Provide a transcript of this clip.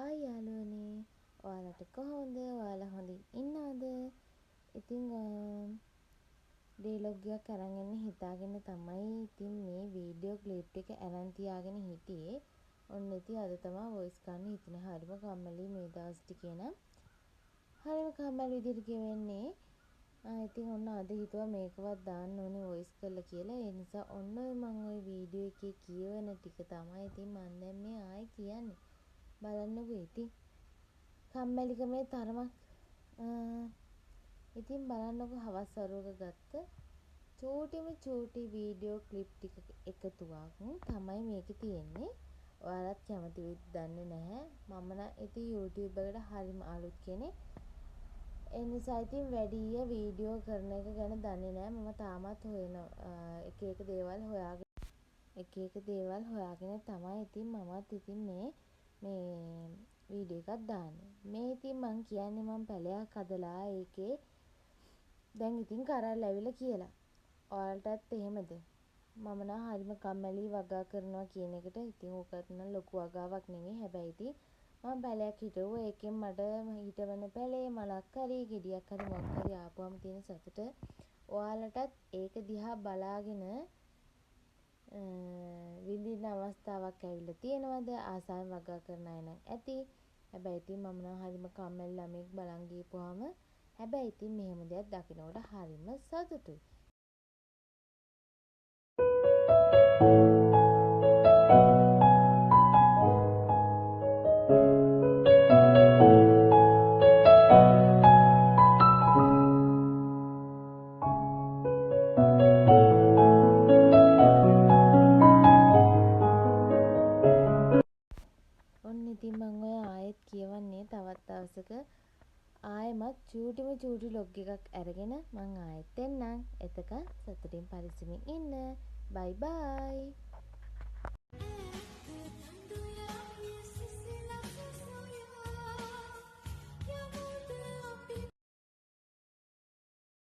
Hi යාළුවනේ, ඔයාලට කොහොමද? ඔයාලා හොඳින් ඉන්නවද? ඉතින් ඩේ ලොග් එකක් අරන් එන්න හිතාගෙන තමයි ඉතින් මේ වීඩියෝ ක්ලිප් ටික අරන් තියාගෙන හිටියේ. ඔන්න ඉතින් අද තමයි වොයිස් කරන්න හිතුනේ. හරිම කම්මැලි මේ දවස් ටිකේ නම්. හරිම කම්මැලි විදිහට ගෙවෙන්නේ. ඉතින් ඔන්න අද හිතුවා මේකවත් දාන්න ඕනේ වොයිස් කරලා කියලා. ඒ නිසා ඔන්න ඔය මං ඔය වීඩියෝ එකේ කියවන ටික තමයි ඉතින් මං දැන් මේ ආයේ කියන්නේ. බලන්නකෝ ඉතින්. කම්මැලිකමේ තරමක්. ඉතින් බලන්නකෝ හවස් වරුවක ගත්ත චූටිම චූටි වීඩියෝ ක්ලිප් ටික එකතුවක් තමයි මේකේ තියෙන්නේ. ඔයාලත් කැමති වෙයිද දන්නේ නැහැ. මම නම් ඉතින් YouTube එකට හරිම අලුත් කෙනෙක්. ඒ නිසා ඉතින් වැඩිය වීඩියෝ කරන එක ගැන දන්නේ නැහැ. මම තාමත් හොයන එක එක දේවල් හොයාගෙන එක එක දේවල් හොයාගෙන තමයි ඉතින් මමත් ඉතින් මේ වීඩියෝ එකක් දාන්නේ. මේ ඉතින් මං කියන්නේ මං පැලයක් හදලා ඒකේ දැන් ඉතින් කරල් ඇවිල්ලා කියලා. ඔයාලටත් එහෙමද? මම නම් හරිම කම්මැලි වගා කරනවා කියන එකට. ඉතින් ඕකත් නම් ලොකු වගාවක් නෙමෙයි. හැබැයි ඉතින් මං පැලයක් හිටවුවා. ඒකෙන් මට හිටවන පැලේ මලක් හරි ගෙඩියක් හරි මොකක් හරි ආපුවම තියෙන සතුට ඔයාලටත් ඒක දිහා බලාගෙන විඳින්න අවස්ථාවක් ඇවිල්ලා තියෙනවද? ආසාවෙන් වගා කරන අය නම් ඇති. හැබැයි ඉතින් මම නම් හරිම කම්මැලි ළමයෙක් බලන් ගිහපුවාම. හැබැයි ඉතින් මෙහෙම දෙයක් දකිනකොට හරිම සතුටුයි. ඔන්න ඉතින් මං ඔය ආයෙත් කියවන්නේ තවත් දවසක ආයෙමත් චූටිම චූටි ලොග් එකක් අරගෙන මං ආයෙත් එන්නම්. එතකන් සතුටින් පරිස්සමින් ඉන්න. බයි බයි.